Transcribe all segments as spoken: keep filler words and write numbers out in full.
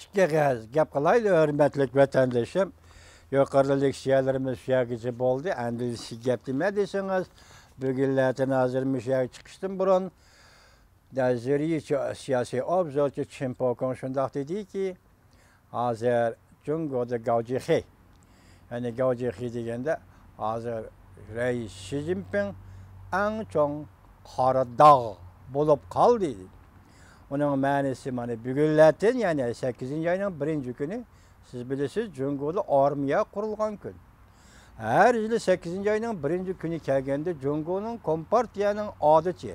ئىككى ئېغىز گەپ قىلايلى، ھۆرمەتلىك ۋەتەندىشىم. يۇقىرىدا لېكسىيەلىرىمىز شۇ يەرگىچە بولدى. ئەمدى سىز گەپ نېمە دېسىڭىز، بۈگۈنلەتىن ھازىر مۇشۇ يەرگە چىقىشتىن بۇرۇن، نەزەرىيىچى، سىياسىي ئوبزورچى چىن پوكۇڭ شۇنداق دېدىكى، ھازىر جۇڭگودا گاۋجىخې، يەنى گاۋجىخې دېگەندە، ھازىر رەئىس شى جىنپىڭ ئەڭ چوڭ قارا داغ بولۇپ قالدى. ئۇنىڭ مەنىسى مانا بۈگۈنلەتىن، يەنى سەككىزىنچى ئاينىڭ بىرىنچى كۈنى، سىز بىلىسىز، جۇڭگودا ئارمىيە قۇرۇلغان كۈن. ھەر يىلى سەككىزىنچى ئاينىڭ بىرىنچى كۈنى كەلگەندە، جۇڭگونىڭ كومپارتىيەنىڭ ئادىتى،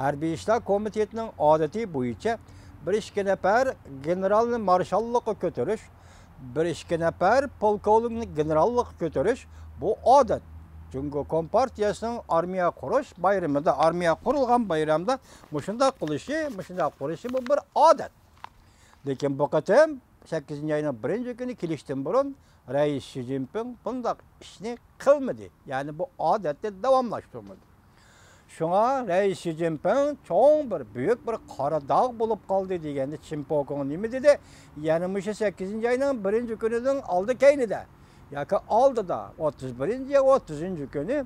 ھەربىي ئىشلار كومىتېتىنىڭ ئادىتى بويىچە بىر ئىككى نەپەر گېنېرالنى مارشاللىققا كۆتۈرۈش، بىر ئىككى نەپەر پولكوۋنىكنى گېنېراللىققا كۆتۈرۈش، بۇ ئادەت. جۇڭگو كومپارتىيەسىنىڭ ئارمىيە قۇرۇش بايرىمىدا، ئارمىيە قۇرۇلغان بايرامدا مۇشۇنداق قىلىشى، مۇشۇنداق قۇرۇشى، بۇ بىر ئادەت. لېكىن بۇ قېتىم سەككىزىنچى ئاينىڭ بىرىنچى كۈنى كېلىشتىن بۇرۇن رەئىس شى جىنپىڭ بۇنداق ئىشنى قىلمىدى. يەنى بۇ ئادەتنى داۋاملاشتۇرمىدى. شۇڭا رەئىس شى جىنپىڭ چوڭ بىر، بۈيۈك بىر قارا داغ بولۇپ قالدى دېگەندە، چىن پوكۇڭ نېمە دېدى؟ يەنە مۇشۇ سەككىزىنچى ئاينىڭ بىرىنچى كۈنىنىڭ ئالدى كەينىدە ياكى ئالدىدا، ئوتتۇز بىرىنچى يا ئوتتۇزىنچى كۈنى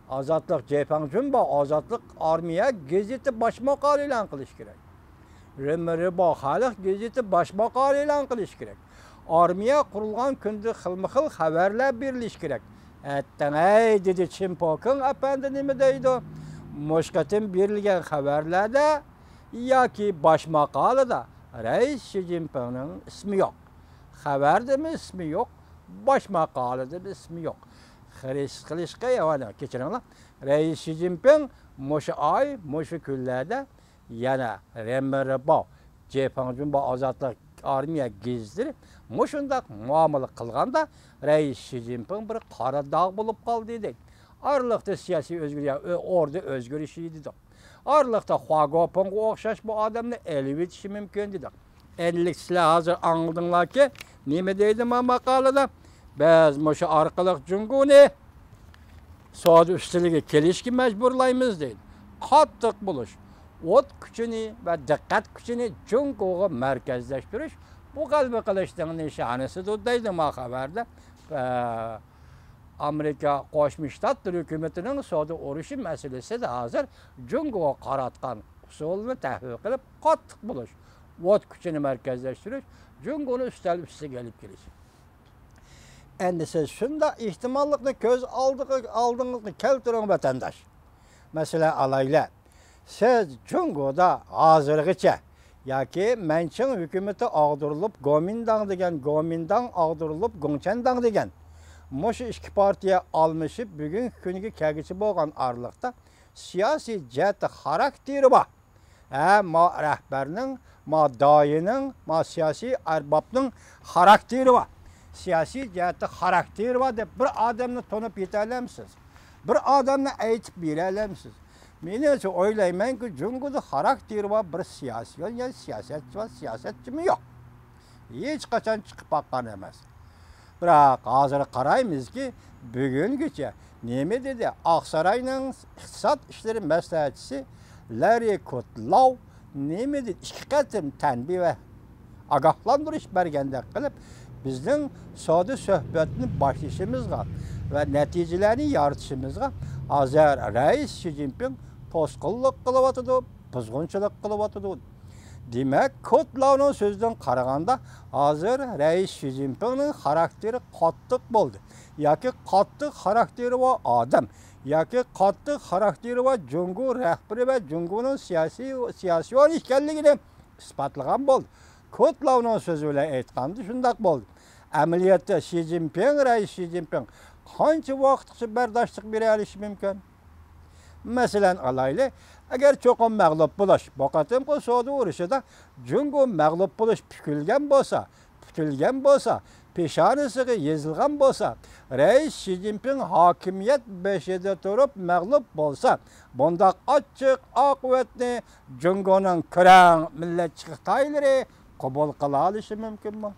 ئازادلىق جېفاڭجۈنبا، ئازادلىق ئارمىيە گېزىتى باش ماقالە ئېلان قىلىش كېرەك. رېمېرىبا خەلق گېزىتى باش ماقالە ئېلان قىلىش كېرەك. ئارمىيە قۇرۇلغان كۈندە خىلمۇ خىل خەۋەرلەر بېرىلىش كېرەك. ئەتتىڭەي، دېدى چىن پوكىڭ ئەپەندى، نېمە دەيدۇ؟ مۇشۇ قېتىم بېرىلگەن خەۋەرلەردە ياكى باش ماقالىدا رەئىس شى جىنپىڭنىڭ ئىسمى يوق. خەۋەردىمۇ ئىسمى يوق، باش ماقالىدىمۇ ئىسمى يوق. خىرىس قىلىشقا ياۋانە، كەچۈرۈڭلار. رەئىس شى جىنپىڭ مۇشۇ ئاي، مۇشۇ كۈنلەردە يەنە رېمېرىباۋ، جېفاڭجۈنبا ئازادلىق ئارمىيە گېزىتلىرى مۇشۇنداق مۇئامىلە قىلغاندا، رەئىس شى جىنپىڭ بىر قارا داغ بولۇپ قالدى دەيدۇ. ئارىلىقتا سىياسىي ئۆزگىرىش، ئوردا ئۆزگىرىشى دېدۇق. ئارىلىقتا خۇاگوپىڭغا ئوخشاش بۇ ئادەمنى ئېلىۋېتىشى مۇمكىن دېدۇق. ئەنلىك سىلەر ھازىر ئاڭلىدىڭلاركى، نېمە دەيدۇ ما ماقالىدا؟ بىز مۇشۇ ئارقىلىق جۇڭگونى سودا ئۈستىلىگە كېلىشكە مەجبۇرلايمىز دەيدۇ. قاتتىق بولۇش، ئوت كۈچىنى ۋە دىققەت كۈچىنى جۇڭگوغا مەركەزلەشتۈرۈش، بۇ غەلىبە قىلىشنىڭ نىشانىسىدۇر دەيدۇ ما خەۋەردە. ئە، ئامېرىكا قوشما شتاتلىرى ھۆكۈمىتىنىڭ سودا ئۇرۇشى مەسىلىسىدە ھازىر جۇڭگوغا قاراتقان ئۇسۇلنى تەھلىل قىلىپ، قاتتىق بولۇش، ئوت كۈچىنى مەركەزلەشتۈرۈش، جۇڭگونى ئۈستەل ئۈستىگە ئېلىپ كېلىش. ئەمدى سىز شۇنداق ئېھتىماللىقنى كۆز ئالدىغا، ئالدىڭىزغا كەلتۈرۈڭ، ۋەتەنداش. مەسىلەن ئالايلى، سىز جۇڭگودا ھازىرغىچە ياكى مەنچىڭ ھۆكۈمىتى ئاغدۇرۇلۇپ، گومىنداڭ دېگەن، گومىنداڭ ئاغدۇرۇلۇپ، گۇڭچەنداڭ دېگەن، مۇشۇ ئىككى پارتىيە ئالمىشىپ، بۈگۈنكى كۈنگە كەلگۈچە بولغان ئارىلىقتا سىياسىي جەھەتتە خاراكتېرى بار. ھە، ما رەھبەرنىڭ، ما داھىينىڭ، ما سىياسىي ئەربابنىڭ خاراكتېرى بار. سىياسىي جەھەتتە خاراكتېرى بار دەپ بىر ئادەمنى تونۇپ يېتەلەمسىز؟ بىر ئادەمنى ئېيتىپ بېرەلەمسىز؟ مېنىڭچە ئويلايمەنكى، جۇڭگودا خاراكتېرى بار بىر سىياسىيون يا سىياسەتچى بار، سىياسەتچىمۇ يوق. ھېچقاچان چىقىپ باققان ئەمەس. بىراق ھازىر قارايمىزكى، بۈگۈنگىچە نېمە دېدى؟ ئاقساراينىڭ ئىقتىساد ئىشلىرى مەسلىھەتچىسى لاررى كۇدلاۋ نېمە دېدى؟ ئىككى قېتىم تەنبىھ ۋە ئاگاھلاندۇرۇش بەرگەندەك قىلىپ، بىزنىڭ سودا سۆھبەتنى باشلىشىمىزغا ۋە نەتىجىلەرنى يارىتىشىمىزغا ھازىر رەئىس شى جىنپىڭ توسقۇنلۇق قىلىۋاتىدۇ، بۇزغۇنچىلىق قىلىۋاتىدۇ. دېمەك، كۇدلاۋنىڭ سۆزىدىن قارىغاندا، ھازىر رەئىس شى جىنپىڭنىڭ خاراكتېرى قاتتىق بولدى. ياكى قاتتىق خاراكتېرى بار ئادەم، ياكى قاتتىق خاراكتېرى بار جۇڭگو رەھبىرى ۋە جۇڭگونىڭ سىياسىي، سىياسىيون ئىكەنلىكىنى ئىسپاتلىغان بولدى. كۇدلاۋنىڭ سۆزى بىلەن ئېيتقاندا شۇنداق بولدى. ئەمەلىيەتتە شى جىنپىڭ، رەئىس شى جىنپىڭ قانچە ۋاقىتقىچە بەرداشلىق بېرەلىشى مۇمكىن؟ مەسىلەن ئالايلى، ئەگەر چوقۇم مەغلۇپ بولۇش، بۇ قېتىمقى سودا ئۇرۇشىدا جۇڭگو مەغلۇپ بولۇش پۈكۈلگەن بولسا، پۈتۈلگەن بولسا، پېشانىسىغا يېزىلغان بولسا، رەئىس شى جىنپىڭ ھاكىمىيەت بېشىدا تۇرۇپ مەغلۇپ بولسا، بۇنداق ئاچچىق ئاقىۋەتنى جۇڭگونىڭ كۆرەڭ مىللەتچى خىتايلىرى قوبۇل قىلالىشى مۇمكىنمۇ؟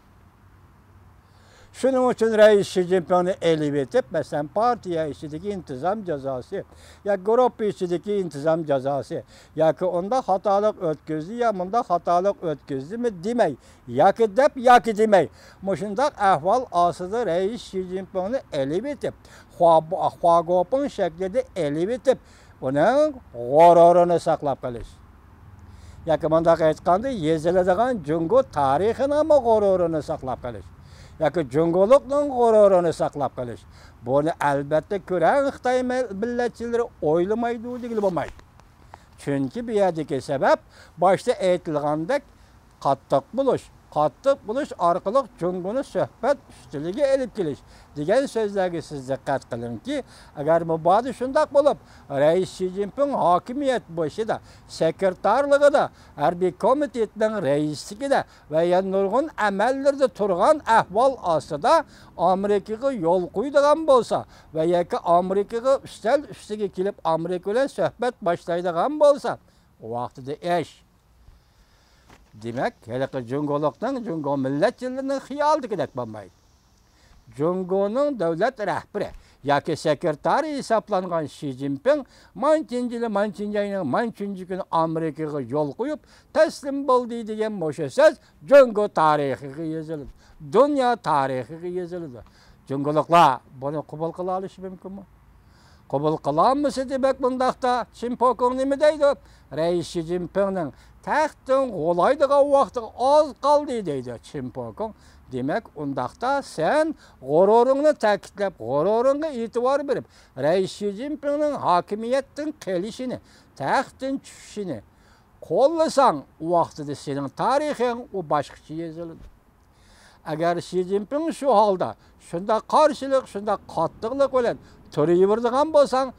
شۇنىڭ ئۈچۈن رەئىس شى جىنپىڭنى ئېلىۋېتىپ، مەسىلەن، پارتىيە ئىچىدىكى ئىنتىزام جازاسى ياكى گۇرۇپپا ئىچىدىكى ئىنتىزام جازاسى ياكى ئۇنداق خاتالىق ئۆتكۈزدى يا مۇنداق خاتالىق ئۆتكۈزدىمۇ دېمەي، ياكى دەپ ياكى دېمەي، مۇشۇنداق ئەھۋال ئاستىدا رەئىس شى جىنپىڭنى ئېلىۋېتىپ، خۇا-، خۇاگوپىڭ شەكلىدە ئېلىۋېتىپ، ئۇنىڭ غۇرۇرىنى ساقلاپ قېلىش. ياكى مۇنداق ئېيتقاندا، يېزىلىدىغان جۇڭگو تارىخىنىڭمۇ غۇرۇرىنى ساقلاپ قېلىش. ياكى جۇڭگولۇقنىڭ غۇرۇرىنى ساقلاپ قېلىش. بۇنى ئەلۋەتتە كۆرەڭ خىتاي مىل-، مىللەتچىلىرى ئويلىمايدۇ دېگىلى بولمايدۇ. چۈنكى بۇ يەردىكى سەۋەب باشتا ئېيتىلغاندەك قاتتىق بولۇش، قاتتىق بولۇش ئارقىلىق جۇڭگونى سۆھبەت ئۈستىلىگە ئېلىپ كېلىش دېگەن سۆزلەرگە سىز دىققەت قىلىڭكى، ئەگەر مۇبادا شۇنداق بولۇپ، رەئىس شى جىنپىڭ ھاكىمىيەت بېشىدا، سېكرېتارلىقىدا، ھەربىي كومىتېتنىڭ رەئىسلىكىدە ۋە يەنە نۇرغۇن ئەمەللىرىدە تۇرغان ئەھۋال ئاستىدا ئامېرىكىغا يول قويىدىغان بولسا ۋە ياكى ئامېرىكىغا ئۈستەل ئۈستىگە كېلىپ ئامېرىكا بىلەن سۆھبەت باشلايدىغان بولسا، ۋاقتىدا ئىش. دېمەك، ھېلىقى جۇڭگولۇقنىڭ، جۇڭگو مىللەتچىلىرىنىڭ خىيالىدىكىدەك بولمايدۇ. جۇڭگونىڭ دۆلەت رەھبىرى ياكى سېكرېتارى ھېسابلانغان شى جىنپىڭ مانچىنچى يىلى، مانچىنچى ئاينىڭ مانچىنچى كۈنى ئامېرىكىغا يول قويۇپ، تەسلىم بولدى دېگەن مۇشۇ سۆز جۇڭگو تارىخىغا يېزىلىدۇ، دۇنيا تارىخىغا يېزىلىدۇ. جۇڭگولۇقلار بۇنى قوبۇل قىلالىشى مۇمكىنمۇ؟ قوبۇل قىلالمىسا، دېمەك، بۇنداقتا چىن پوكۇڭ نېمە دەيدۇ؟ رەئىس شى جىنپىڭنىڭ تەختتىن غۇلايدىغان ۋاقتىغا ئاز قالدى دەيدۇ چىن پوكۇڭ. دېمەك، ئۇنداقتا سەن غۇرۇرۇڭنى تەكىتلەپ، غۇرۇرۇڭغا ئېتىبار بېرىپ، رەئىس شى جىنپىڭنىڭ ھاكىمىيەتتىن قېلىشىنى، تەختتىن چۈشۈشىنى قوللىساڭ، ۋاقتىدا سېنىڭ تارىخىڭ ئۇ باشقىچە يېزىلىدۇ. ئەگەر شى جىنپىڭ شۇ ھالدا، شۇنداق قارشىلىق، شۇنداق قاتتىقلىق بىلەن تۇرۇۋېرىدىغان بولساڭ،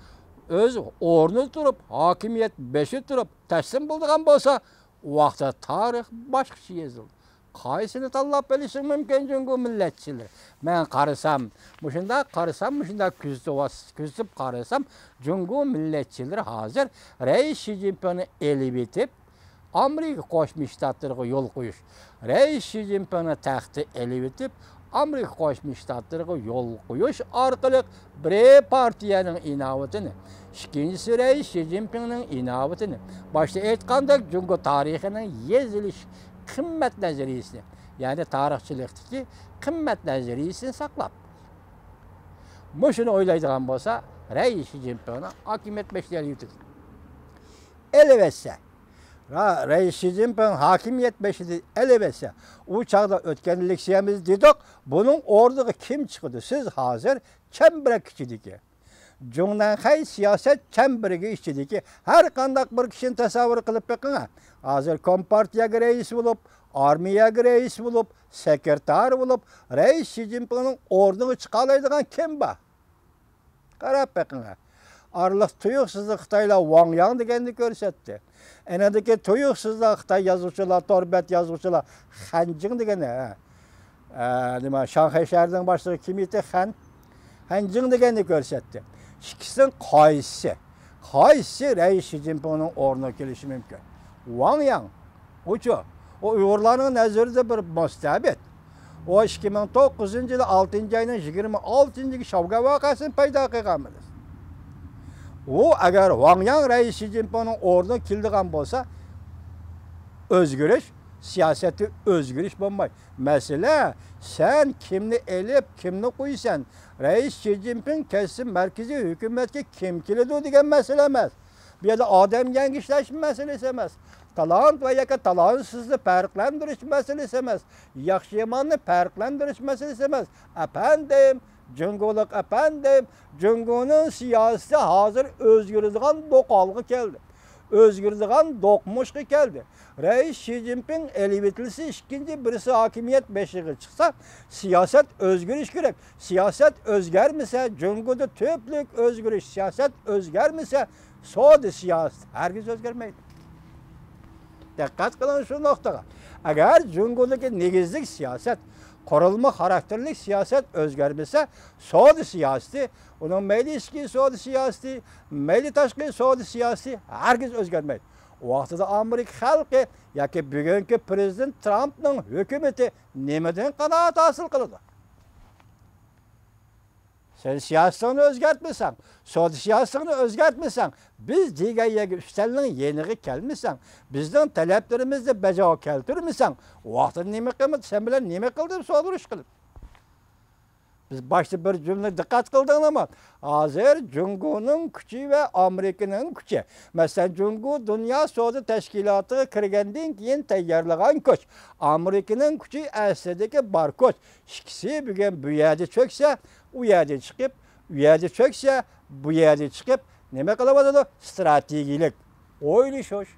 ئۆز ئورنىدا تۇرۇپ، ھاكىمىيەت بېشىدا تۇرۇپ تەسلىم بولىدىغان بولسا، ئۇ ۋاقىتتا تارىخ باشقىچە يېزىلىدۇ. قايسىنى تاللاپ ئېلىشىڭ مۇمكىن، جۇڭگو مىللەتچىلىرى؟ مەن قارىسام، مۇشۇنداق قارىسام، مۇشۇنداق كۆزىتىۋاس-، كۆزىتىپ قارىسام، جۇڭگو مىللەتچىلىرى ھازىر رەئىس شى جىنپىڭنى ئېلىۋېتىپ، ئامېرىكا قوشما شتاتلىرىغا يول قويۇش، رەئىس شى جىنپىڭنى تەختتە ئېلىۋېتىپ، ئامېرىكا قوشما شتاتلىرىغا يول قويۇش ئارقىلىق بىرى پارتىيەنىڭ ئىناۋىتىنى، ئىككىنچىسى رەئىس شى جىنپىڭنىڭ ئىناۋىتىنى، باشتا ئېيتقاندەك جۇڭگو تارىخىنىڭ يېزىلىش قىممەت نەزەرىيىسىنى، يەنى تارىخچىلىقتىكى قىممەت نەزەرىيىسىنى ساقلاپ، مۇشۇنى ئويلايدىغان بولسا، رەئىس شى جىنپىڭنى ھاكىمىيەت بېشىدىن ئېلىۋېتىدۇ. ئېلىۋەتسە، را-، رەئىس شى جىنپىڭ ھاكىمىيەت بېشىدىن ئېلىۋەتسە، ئۇ چاغدا ئۆتكەندە لېكسىيەمىزدە دېدۇق، بۇنىڭ ئورنىغا كىم چىقىدۇ؟ سىز ھازىر چەمبىرەك ئىچىدىكى، جۇڭنەنخەي سىياسەت چەمبىرىكى ئىچىدىكى ھەر قانداق بىر كىشىنى تەسەۋۋۇر قىلىپ بېقىڭ. ھازىر كومپارتىيەگە رەئىس بولۇپ، ئارمىيەگە رەئىس بولۇپ، سېكرېتار بولۇپ، رەئىس شى جىنپىڭنىڭ ئورنىغا چىقالايدىغان كىم بار؟ قاراپ بېقىڭ. ئارىلىق تۇيۇقسىزلا خىتايلار ۋاڭ ياڭ دېگەننى كۆرسەتتى. ئېنىڭدىكى تۇيۇقسىزلا خىتاي يازغۇچىلار، تور بەت يازغۇچىلار خەنجىڭ دېگەننى، ھە، ئە، نېمە، شاڭخەي شەھىرىنىڭ باشلىقى كىم ئىدى؟ خەن، خەنجىڭ دېگەننى كۆرسەتتى. ئىككىسىنىڭ قايسىسى، قايسىسى رەئىس شى جىنپىڭنىڭ ئورنىغا كېلىشى مۇمكىن؟ ۋاڭ ياڭ. ئۇچۇ، ئۇ ئۇيغۇرلارنىڭ نەزىرىدە بىر مۇستەبىت. ئۇ ئىككى مىڭ توققۇزىنچى يىلى ئالتىنچى ئاينىڭ يىگىرمە ئالتىنچى كۈنى شاۋگۈەن ۋەقەسىنى پەيدا قىلغان بىلىسىز. ئۇ ئەگەر ۋاڭ ياڭ رەئىس شى جىنپىڭنىڭ ئورنىغا كېلىدىغان بولسا، ئۆزگىرىش، سىياسەتتە ئۆزگىرىش بولمايدۇ. مەسىلە، سەن كىمنى ئېلىپ، كىمنى قويىسەن؟ رەئىس شى جىنپىڭ كەتسە، مەركىزىي ھۆكۈمەتكە كىم كېلىدۇ دېگەن مەسىلە ئەمەس. بۇ يەردە ئادەم يەڭگىشلەش مەسىلىسى ئەمەس. تالانت ۋە ياكى تالانتسىزنى پەرقلەندۈرۈش مەسىلىسى ئەمەس. ياخشى ياماننى پەرقلەندۈرۈش مەسىلىسى ئەمەس. ئەپەندىم، جۇڭگولۇق ئەپەندىم، جۇڭگونىڭ سىياسىتى ھازىر ئۆزگىرىدىغان دوقالغا كەلدى. ئۆزگىرىدىغان دوقمۇشقا كەلدى. رەئىس شى جىنپىڭ ئېلىۋېتىلسە، ئىككىنچى بىرسى ھاكىمىيەت بېشىغا چىقسا، سىياسەت ئۆزگىرىش كېرەك. سىياسەت ئۆزگەرمىسە، جۇڭگودا تۈپلۈك ئۆزگىرىش، سىياسەت ئۆزگەرمىسە، سودا سىياسىتى ھەرگىز ئۆزگەرمەيدۇ. دىققەت قىلىڭ شۇ نۇقتىغا. ئەگەر جۇڭگودىكى نېگىزلىك سىياسەت، قۇرۇلما خاراكتېرلىك سىياسەت ئۆزگەرمىسە، سودا سىياسىتى، ئۇنىڭ مەيلى ئىچكى سودا سىياسىتى، مەيلى تاشقى سودا سىياسىتى ھەرگىز ئۆزگەرمەيدۇ. ۋاقتىدا ئامېرىكا خەلقى ياكى بۈگۈنكى پىرېزىدېنت ترامپنىڭ ھۆكۈمىتى نېمىدىن قانائەت ھاسىل قىلىدۇ؟ سەن سىياسىتىڭنى ئۆزگەرتمىسەڭ، سودا سىياسىتىڭنى ئۆزگەرتمىسەڭ، بىز دېگەن يەرگە ئۈستەلنىڭ يېنىغا كەلمىسەڭ، بىزنىڭ تەلەپلىرىمىزنى بەجاۋە كەلتۈرمىسەڭ، ۋاقتىدا نېمە قىلمىدى، سەن بىلەن نېمە قىلدى سودا ئۇرۇش قىلىپ؟ بىز باشتا بىر جۈملە دىققەت قىلدىڭلارمۇ؟ ھازىر جۇڭگونىڭ كۈچى ۋە ئامېرىكىنىڭ كۈچى. مەسىلەن، جۇڭگو دۇنيا سودا تەشكىلاتىغا كىرگەندىن كېيىن تەييارلىغان كۈچ. ئامېرىكىنىڭ كۈچى ئەسلىدىكى بار كۈچ. ئىككىسى بۈگۈن بۇ يەردە چۆكسە، ئۇ يەردە چىقىپ، ئۇ يەردە چۆكسە، بۇ يەردە چىقىپ، نېمە قىلىۋاتىدۇ؟ ئىستراتېگىيىلىك ئويلىشىش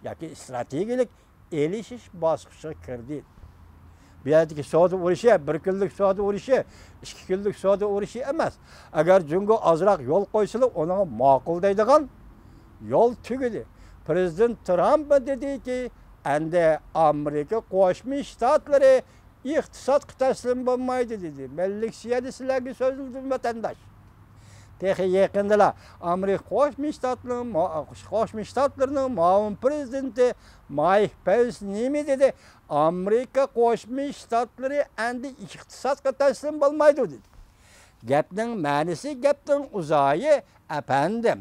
ياكى ئىستراتېگىيىلىك ئېلىشىش باسقۇچىغا كىردى. بۇ يەردىكى سودا ئۇرۇشى بىر كۈنلۈك سودا ئۇرۇشى، ئىككى كۈنلۈك سودا ئۇرۇشى ئەمەس. ئەگەر جۇڭگو ئازراق يول قويسىلا، ئۇنىڭغا ماقۇل دەيدىغان يول تۈگىدى. پىرېزىدېنت ترامپ دېدىكى، ئەمدى ئامېرىكا قوشما شتاتلىرى ئىقتىسادقا تەسلىم بولمايدۇ دېدى. مەن لېكسىيەدە سىلەرگە سۆزلىدىم، ۋەتەنداش. تېخى يېقىندىلا ئامېرىكا قوشما شتاتلىرىنىڭ ما-، قوشما شتاتلىرىنىڭ مۇئاۋىن پىرېزىدېنتى مايك پېنس نېمە دېدى؟ ئامېرىكا قوشما شتاتلىرى ئەمدى ئىقتىسادقا تەسلىم بولمايدۇ دېدى. گەپنىڭ مەنىسى، گەپنىڭ ئۇزايى، ئەپەندىم،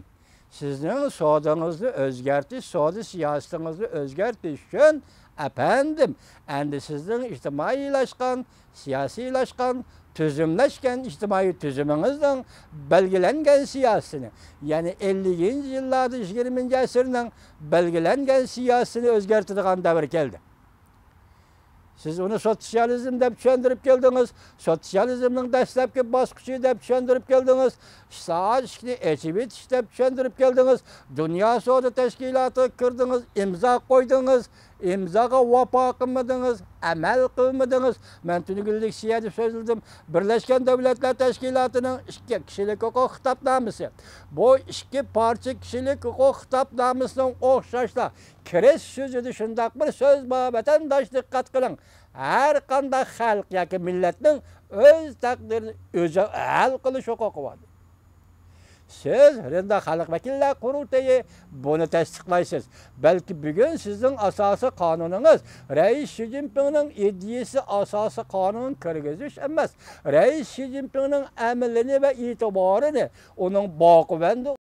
سىزنىڭ سودىڭىزنى ئۆزگەرتىش، سودا سىياسىتىڭىزنى ئۆزگەرتىش ئۈچۈن، ئەپەندىم، ئەمدى سىزنىڭ ئىجتىمائىيلاشقان، سىياسىيلاشقان، تۈزۈملەشكەن ئىجتىمائىي تۈزۈمىڭىزنىڭ بەلگىلەنگەن سىياسىتىنى، يەنى ئەللىكىنچى يىللاردا يىگىرمىنچى ئەسىرنىڭ بەلگىلەنگەن سىياسىتىنى ئۆزگەرتىدىغان دەۋر كەلدى. سىز ئۇنى سوتسىيالىزم دەپ چۈشەندۈرۈپ كەلدىڭىز، سوتسىيالىزمنىڭ دەسلەپكى باسقۇچى دەپ چۈشەندۈرۈپ كەلدىڭىز، ئىقتىساد ئىشىكىنى ئېچىۋېتىش دەپ چۈشەندۈرۈپ كەلدىڭىز، دۇنيا سودا تەشكىلاتىغا كىردىڭىز، ئىمزا قويدىڭىز، ئىمزاغا ۋاپا قىلمىدىڭىز، ئەمەل قىلمىدىڭىز. مەن تۈنۈگۈنلۈك سىيەدە سۆزلىدىم. بىرلەشكەن دۆلەتلەر تەشكىلاتىنىڭ ئىككى كىشىلىك ھوقۇق خىتابنامىسى. بۇ ئىككى پارچە كىشىلىك ھوقۇق خىتابنامىسىنىڭ ئوخشاشلا كىرىش سۆزىدە شۇنداق بىر سۆز بار، ۋەتەنداش، دىققەت قىلىڭ. ھەر قانداق خەلق ياكى مىللەتنىڭ ئۆز تەقدىرىنى ئۆزى ھەل قىلىش ھوقۇقى بار. سىز رىندا خەلق ۋەكىللەر قۇرۇلتىيى بۇنى تەستىقلايسىز. بەلكى بۈگۈن سىزنىڭ ئاساسىي قانۇنىڭىز رەئىس شى جىنپىڭنىڭ ئىدىيىسى ئاساسىي قانۇنغا كىرگۈزۈش ئەمەس، رەئىس شى جىنپىڭنىڭ ئەمىلىنى ۋە ئېتىبارىنى، ئۇنىڭ باقىۋەندە